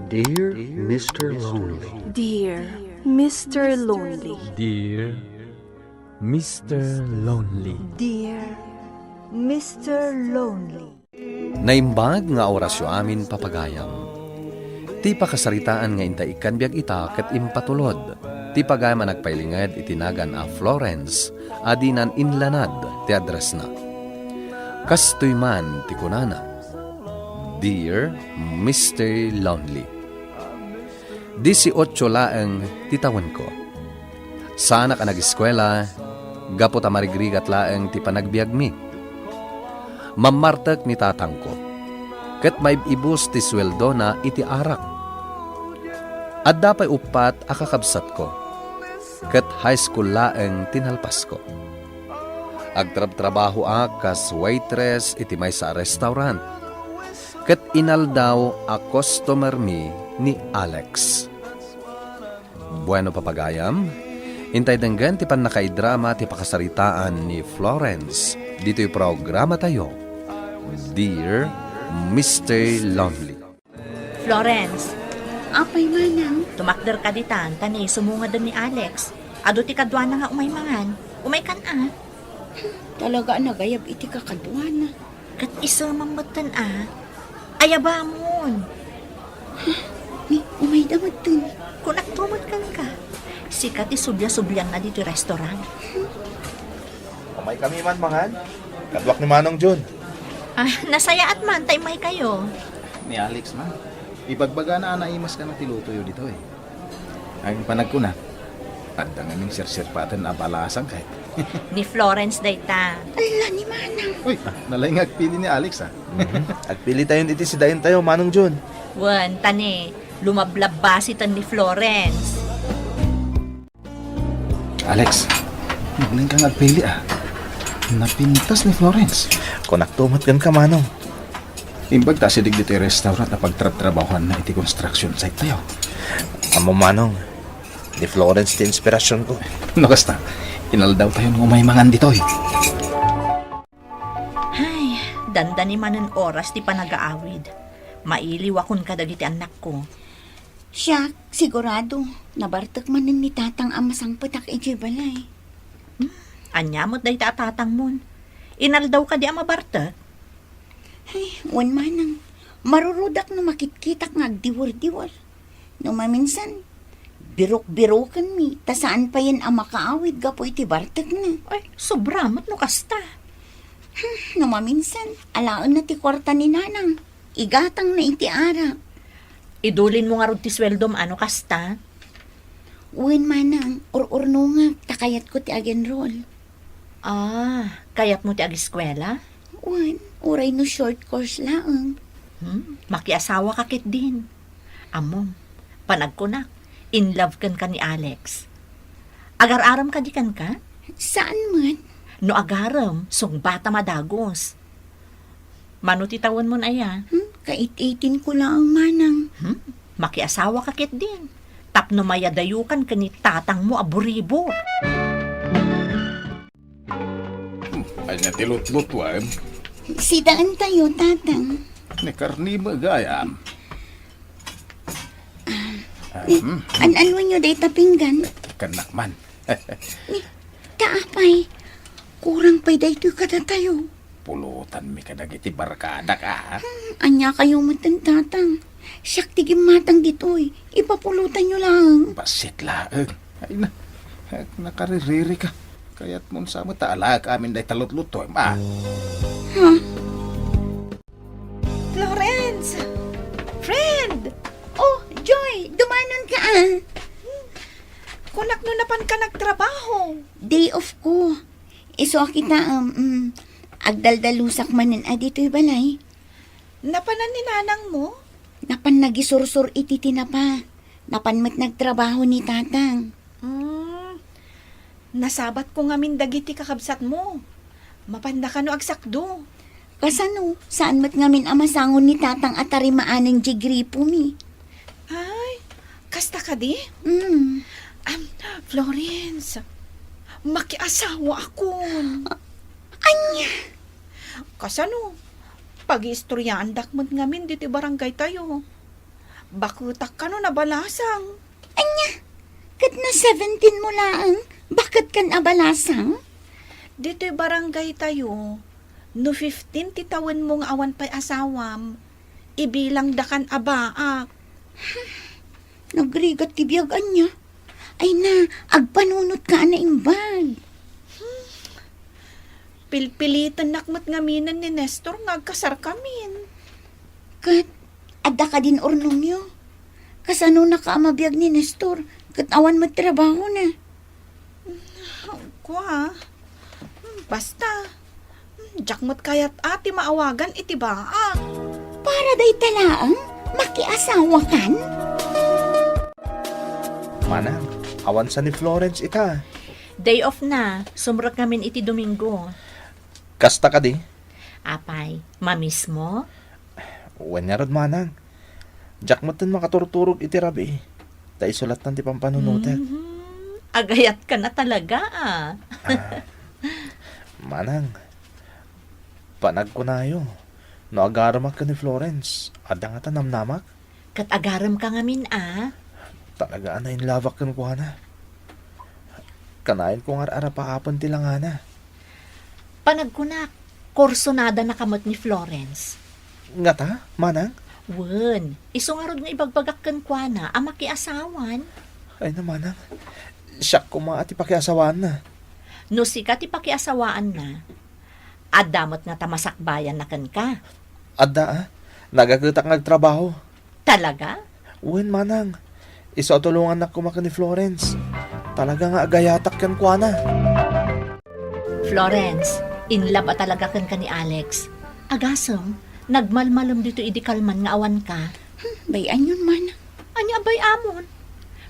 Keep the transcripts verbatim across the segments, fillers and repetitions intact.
Dear Mister Lonely. Dear Mister Lonely. Dear Mister Lonely. Dear Mister Lonely. Naimbag nga orasyo amin, papagayam. Ti pakasaritaan nga inta ikkan biag ita ket impatulod. Ti pagayam a nagpailinged iti nagan a Florence a dinan inlanad ti addressna. Kastoy man ti kunana, "Dear Mister Lonely, disiotso laeng ti tawenko. Saanak a nag-eskuela gapu ta marigrigat laeng ti panagbiagmi. Mammartek ni tatangko, ket maib-ibus ti sueldona iti arak. Adda pay uppat a kakabsatko, ket high school laeng ti nalpasko. Agtrabtrabahoak kas waitress iti maysa a restaurant, ket inaldaw a customer mi ni Alex." Bueno, papagayam, intay denggen ti pannakaidrama ti pakasaritaan ni Florence ditoy programatayo, Dear Mister Lonely. Florence. Apay, manang? Tumakder ka ditan, ta ni sumungeden ni Alex. Adu ti kaduana nga umay mangan. Umay kan a. Talaga a nagayab iti kakaduana. Ket isu mammetten a. Ayabamon. Ni, umayda metten. Kunakto met kenka. Sika ti subya-sublianna ditoy restaurant. Umay kami man mangan. Kaduak ni Manong Jun. Ah, nasayaat man, ta immay kayo. Ni Alex man. Ibagbagana a naimas ka na ti lutoyo ditoy. Ay, panagkuna, adda ngamin sirsirpaten a balasang kay. Ni Florence dayta. Ala, ni Manang. Uy, ah, nalaing nga agpili ni Alex, ah. Mhm. Agpili tayon iti sidaentayo, Manong Jun. Wen, ta ni, lumablabbasiten ni Florence. Alex, naglaing ka nga agpili, ah. Napintas ni Florence. Kunakto met kenka, Manong. Imbag ta asideg ditoy restaurant a pagtrabtrabahuanna iti construction site tayo. Ammom, Manong, ni Florence ti inspirasyonko. No kasta, inaldaw tayon nga umay mangan ditoy. Ay, dandani manen oras ti panagaawid. Mailiwakon kadagiti annakko. Siak, sigurado, nabartek manen ni tatang a masangpetak idiay balay. Hmm, ania met dayta a tatangmon? Inaldaw kadi a mabartek? Ay, wen manang. Marurudak no makitkitak nga agdiwer-diwer. No maminsan, birok-birokenmi, ta saan payen a makaawid gapu iti bartekna. Ay, sobra met no kasta. Hmm, no maminsan, alaenna ti kuarta ni nanang. Igatangna iti arak. Idulinmo ngarud ti sueldom a no kasta? Wen, manang, ur-urnongek, ta kayatko ti ag-enroll. Ah, kayatmo ti ageskuela? Wen, uray no short course laeng. Hmm, makiasawaka ketdin. Ammom, panagkunak, in love kenka ni Alex. Agar-arem kadi kenka? Saan met? No agarem, sungbatam a dagus. Mano ti tawenmon aya? Hmm, kait-itinko laeng manang. Hmm? Makiasawaka ketdin. Tapno mayadayokan ken ni tatangmo a buribor. Hmm, ania ti lutlutuem? Sidaentayo, tatang. Ni karne met gayam. Ah, hmm. An-anonyo dayta pinggan? Kannak man. Ni, ta apay, kurang pay daytoy kadatayo. Pulotanmi kadagiti barkadak, a. Hmm, ania kayo metten, tatang? Siak ti gimmatang ditoy. Ipapulotanyo laeng. Bassit laeng. Ay na, nakaririri ka. Kayatmon sa met ta alaek amin dayta lutlutuem, a. Ha? Florence! Friend! Oh, Joy, dumanon ka, a. Kunak no napan ka nagtrabaho. Day off ko. Isu a kita, um, um, agdaldalusak manen a ditoy balay. Napanan ni nanang mo? Napan nagisursur iti tinapa. Napan met nagtrabaho ni tatang. Mm, nasabat ko ngamin dagiti kakabsat mo. Mapanda kano agsakdo? Kasano? Saan met ngamin a masangon ni tatang a tarimaanen diay gripo mi? Ay, kasta kadi? Mm. Am, Florence, makiasawa akon. Ania? Kasano? Pagiistoryaandak met ngamin diti barangay tayo. Baketak kano a balasang. Ania? Ket no seventeen mo laeng, baketkan a balasang? Ditoy barangay tayo, no fifteen ti tawenmo nga awan pay asawam, ibilangdakan a baak. Nagrigat ti biag ania? Ay na, agpanunotka a naimbag. Pilpilitennak met ngamin ni Nestor nga agkasarkamin. Ket, adda kadin urnongyo? Kasanonaka a mabiag ni Nestor, ket awan met trabahona? Kua, basta, diak met kayat a ti maawagan iti baak. Para dayta laeng, makiasawakan? Manang, awan sa ni Florence ita. Day off na, sumrek ngamin iti Domingo. Kasta kadi? Apay, mamismo? Wen ngarud, manang. Diak metten makaturturog iti rabii, ta isu latta ti pampanunotek. Mhm. Agayatka na talaga, a. A, manang, panagkunayo, no agaremak ken ni Florence, adda ngata namnamak? Ket agaremka ngamin a? Talaga a nainlabak kenkuana. Kanayon ko nga ar-arapaapen ti langana. Panagkunak, kursonadanaka met ni Florence. Ngata, manang? Wen, isu ngarud nga ibagbagak kenkuana a makiasawan. Ay na, manang. Siak koma a ti pakiasawaanna. No sika ti pakiasawaanna, adda met ngata masakbayanna kenka? Adda a. Nagagetak nga agtrabaho. Talaga? Wen, manang. Isu a tulongannak koma ken ni Florence. Talaga nga agayatak kenkuana. Florence, in love a talaga kenka ni Alex. Agasem, nagmalmalem ditoy idi kalman nga awanka. Hmm, bay-anyon, manang. Ania a bay-amon?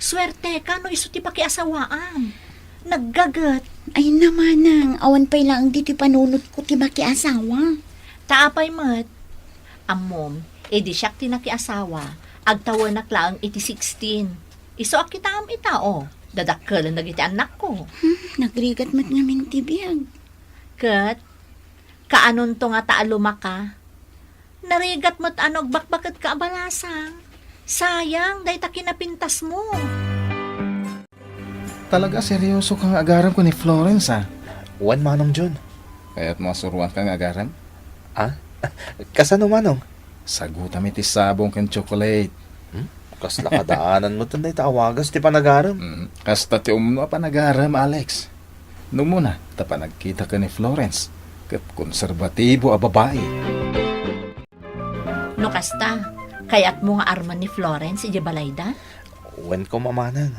Suerteka no isu ti pakiasawaam. Naggaget. Ay na, manang, awan pay laeng ditoy panunotko ti makiasawa. Ta apay met? Ammom, idi siak ti nakiasawa, agtawenak laeng iti sixteen. Isu a kitaem ita, o, dadakkelan dagiti annakko. Hmm, nagrigat met ngamin ti biag. Ket, kaanonto ngata a lumaka? Narigat met a no agbakbaketka a balasang. Sayang, dayta kinapintasmo. Talaga a seryosoka nga agarem ken ni Florence, a? Wen, Manong John. Kayatmo a suroanka nga agarem? A? Kasano, Manong? Sagutam iti sabong ken tsokolate. Hmm? Kasla kadaanan metten dayta a wagas ti panagarem. Mm, kasta ti umno a panagarem, Alex. No umuna, ta panagkitaka ken ni Florence, ket konserbatibo a babai. No kasta, kayatmo nga armen ni Florence idiay balayda? Wen koma, manang.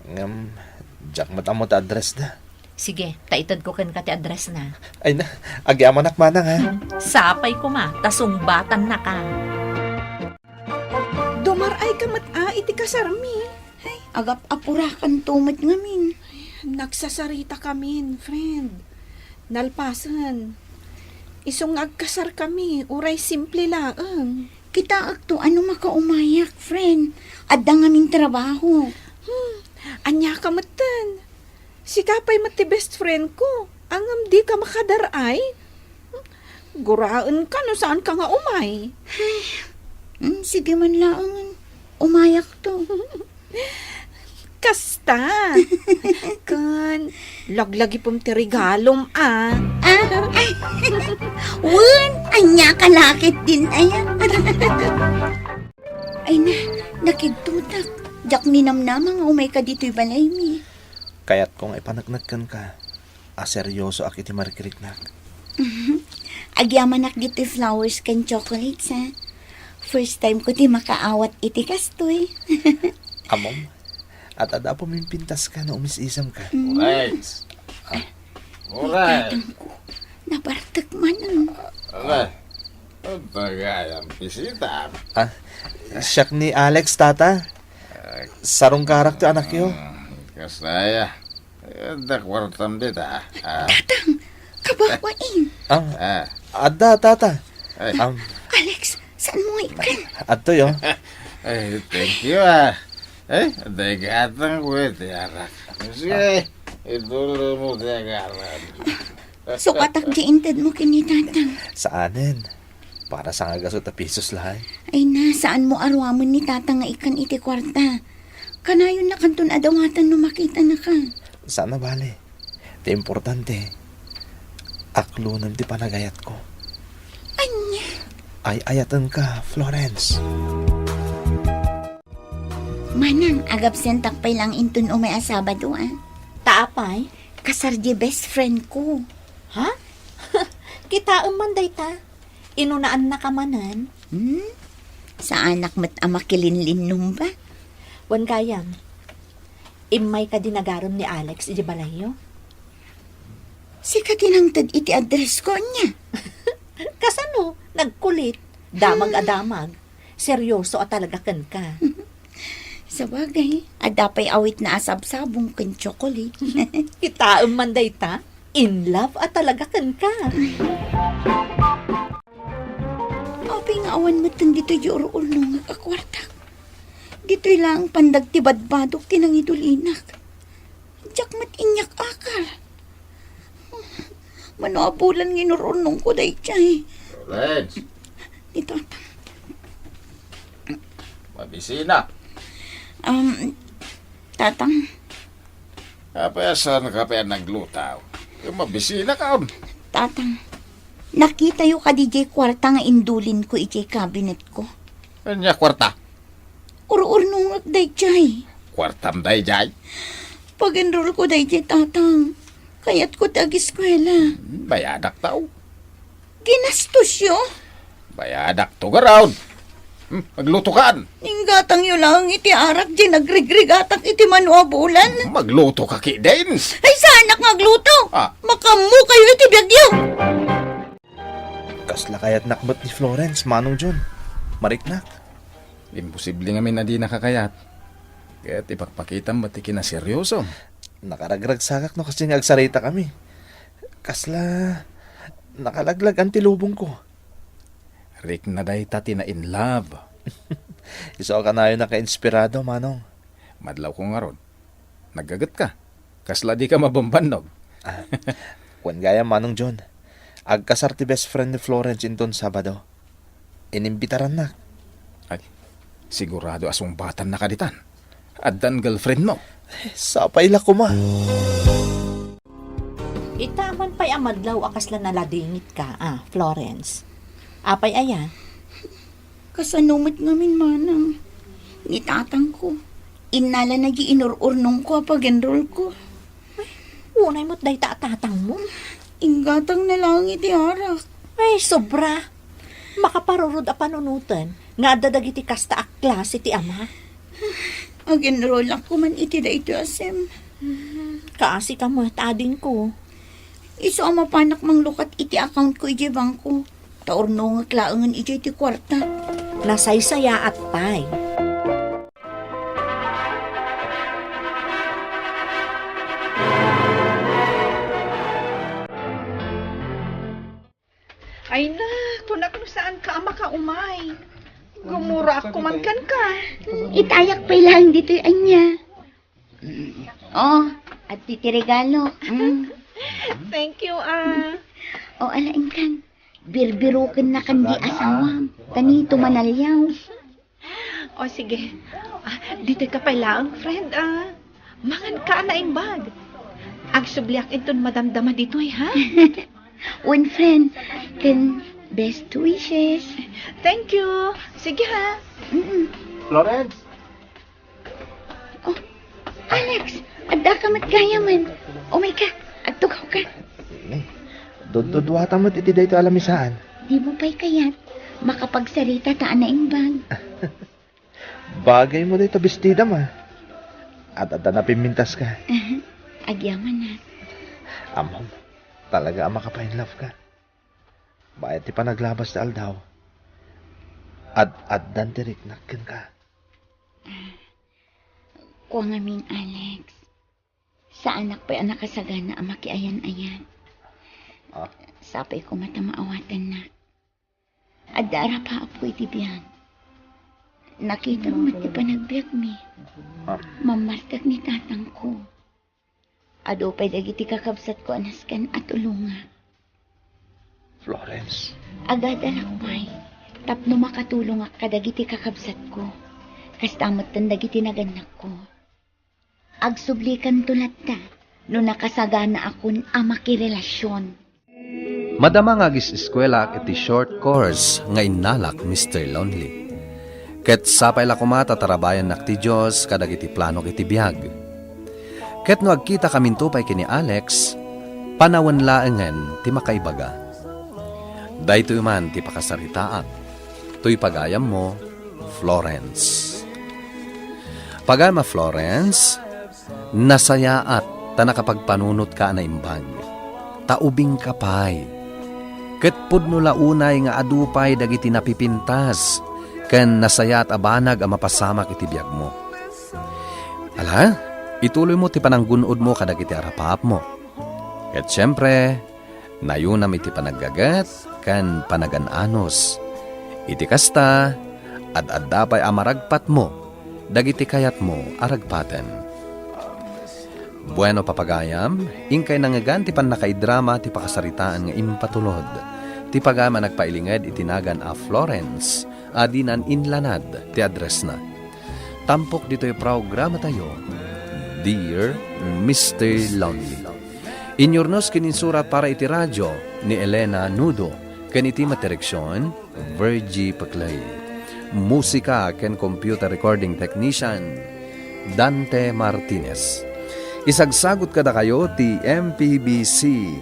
Ngem, diak met ammo ti addressda. Sige, ta itedko kenka ti addressna. Ay na, agyamanak, manang, a. Sapay koma, ta sungbatannaka. Dumar-ayka met a iti kasarmi. Ay, agap-apurakanto met ngamin. Ay, nagsasarita kamin, friend. Nalpasen, isu nga agkasarkami, uray simple laeng. Kitaekto a no makaumayak, friend. Adda ngamin trabaho. Hmm, aniaka metten? Sika pay met ti best friend ko. Ngem dika makadar-ay? Guraenka no saanka nga umay. Ay, mm, sige man laeng. Umayakto. Kasta. Ken, laglagipem ti regalom, a. A? Ay. Wen, aniaka la ketdin aya. Ay na, nakidtotak. Diak ninamnama nga umayka ditoy balaymi. Kayatko nga ipaneknek kenka a seryosoak iti marikiriknak. Agyamanak ditoy flowers ken chocolates, a. First time ko ti makaawat iti kastoy. Ammom, at adda a pumimpintaska no umis-isemka. Mm. Uray. A. Uray. Tatangko, nabartek man, a. Uray. Adda gayam bisita. A, siak ni Alex, tata. Sarungkarak ti anakyo. Mm, kasaya. Adda kuartam dita, a. Tatang, kababain. A, a. Adda, tata. Ay. Am. Alex, saanmo nga ikkan? Adtoy, o. Ay, thank you, a. Ay, adda gatangko iti arak. Sige, itulmo ti agarem. Sukatak ti intedmo ken ni Tatang. Saanen. Para sangagasut a pisos laeng. Ay na, saanmo aruamen ni Tata nga ikkan iti kuarta. Kanayonnakanton a dawatan no makitanaka. Saan a bale. Ti importante, aklonem ti panagayatko. Ania? Ay-ayatenka, Florence. Manang, agabsentak pay laeng inton umay a Sabado, a. Ta apay? Kasar di best friend ko. Ha? Kitaem man dayta. Inunaannaka manen? Hmm? Saanak met a makilinlinnom ba? Wen gayam, immay kadi nagarem ni Alex iti balayyo? Sika ti nangted iti address ko, ania? Kasano? Nagkulit. Damag a damag. Seryoso a talaga kenka. Sabagay, adda pay awitna a sabsabong ken tsokolate. Kitaem man dayta, in love a talaga kenka. Apay nga awan metten ditoy di ur-urnongak a kuartak? Ditoy laeng pandag ti badbadok ti nangidulinak. Diak met iniak akar. Mano a bulan nga inur-urnongko daydiay. Florence. Ni Tatang. Mabisina. Um, Tatang. Apay a saanka pay a nagluto? Mabisina ka on. Tatang, nakitayo kadi diay kuarta nga indulinko idiay cabinet ko? Ania kuarta? Ur-urnongak daydiay. Kuartam daydiay? Pag-enroll ko daydiay, Tatang. Kayatko ti ageskuela. Hmm, bayadak tao. Ginastosyo? Bayadak to, garud. Hmm, magluto kaan. Inggatangyo laeng iti arak diay nagrigrigatak iti mano a bulan. Magluto ka ketdin. Ay, saanak nga agluto. Ah. Makaammokayo iti biagyo. Kasla kayatnak met ni Florence, Manong John. Mariknak. Imposible ngamin a dinaka kayat. Ket ipakpakitam met ti kinaseryosom. Nakaragragsakak no kasdi nga agsaritakami. Kasla nakalaglag-an ti lubongko. Rikna dayta ti na-in love. Isu a kanayon a kainspirado, Manong. Madlawko ngarud. Naggagetka. Kasla dika mabambannog. Ah, wen gayam, Manong John. Agkasar ti best friend ni Florence inton Sabado. Inimbitarannak. Ay, sigurado a sungbatannaka ditan. Addan girlfriendmo. Sapay la koma. Ita man pay a madlaw a kasla naladingitka, a, Florence. Apay aya? Kasano met ngamin, Manang? Ni tatangko, innalana diay inur-urnongko a pag-enrollko. Ay, unay met dayta a tatangmo. Inggatangna laeng iti arak. Ay, sobra. Makaparurod a panunoten nga adda dagiti kasta a klase ti ama. Ag-enrollak koman iti daytoy a sem. Kaasika met, adingko. Isu a mapanak manglukat iti accountko idiay bangko, ta urnongek laengen idiay ti kuarta. Nasaysayaat pay. Ay na, kunak no saanka a makaumay. Gumuraak koman kenka. Itayak pay laeng ditoy ania. Mm. Oh, adtoy ti regalo. Mm. Thank you, ah. Oh, ala, inkan. Birbirokennakan di asawam. Tanito manaliaw. O, sige. Ah, ditoy ka pay laeng, friend, ah. Manganka a naimbag. Agsubliak inton madamdama ditoy, ha? Wen, friend, ken best wishes. Thank you. Sige, ha? Mm-mm. Florence! Oh, Alex, addaka met gayamen. Umayka, agtugawka. Ni, dudduduata met iti daytoy a lamisaan. Dimo pay kayat, makapagsarita ta a naimbag. Bagaymo dayta bestidam, a. Ad-addan a pimmintaska. Aha, agyamanak. Ammom, talaga a makapainlove ka. Bayat ti panaglabas ti aldaw, ad-addan ti riknak kenka. Ah, kua ngamin, Alex. Saanak pay a nakasagana a makiayan-ayan. Ah. Sapay koma ta maawatannak. Adda arapaapko iti biag. Nakitam met ti panagbiagmi. Ah. Mammartek ni tatangko. Adu pay dagiti kakabsatko a nasken a tulongak. Florence. Agadalak pay. Tapno makatulongak kadagiti kakabsatko, kasta metten dagiti nagannakko. Agsublikanto latta no nakasaganaakon a makirelasion. Madama nga agis-eskuelaak iti short course nga innalak, Mister Lonely. Ket sapay la koma ta tarabayannak ti Dios kadagiti planok iti biag. Ket no agkitakaminto pay ken ni Alex, panawen laengen ti makaibaga. Daytoy man ti pakasaritaak. Toy pagayammo, Florence. Pagayam a Florence, nasayaat ta nakapagpanunotka a naimbag. Ta ubingka pay. Ket pudno la unay nga adu pay dagiti napipintas ken nasayaat a banag a mapasamak iti biagmo. Ala, ituloymo ti pananggun-odmo kadagiti arapaapmo. Ket siempre, nayunam iti panaggaget ken panagan-anus. Iti kasta, ad-adda pay a maragpatmo dagiti kayatmo a ragpaten. Bueno, papagayam, inkay nangngegan ti pannakaidrama ti pakasaritaan nga impatulod ti pagayam a nagpailinged iti nagan a Florence a dinan inlanad ti addressna. Tampok ditoy programatayo, Dear Mister Lonely. Inyurnos ken insurat para iti radio ni Elena Nudo ken iti madireksion, Virgie Peclay. Musika ken computer recording technician, Dante Martinez. Isagsagut kadakayo ti M P B C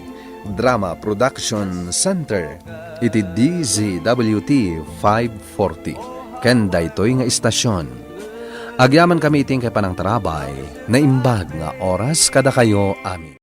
Drama Production Center iti D Z W T five forty. Ken daytoy nga istasion, agyamankami iti inkay panangtarabay, naimbag nga oras kadakayo amin.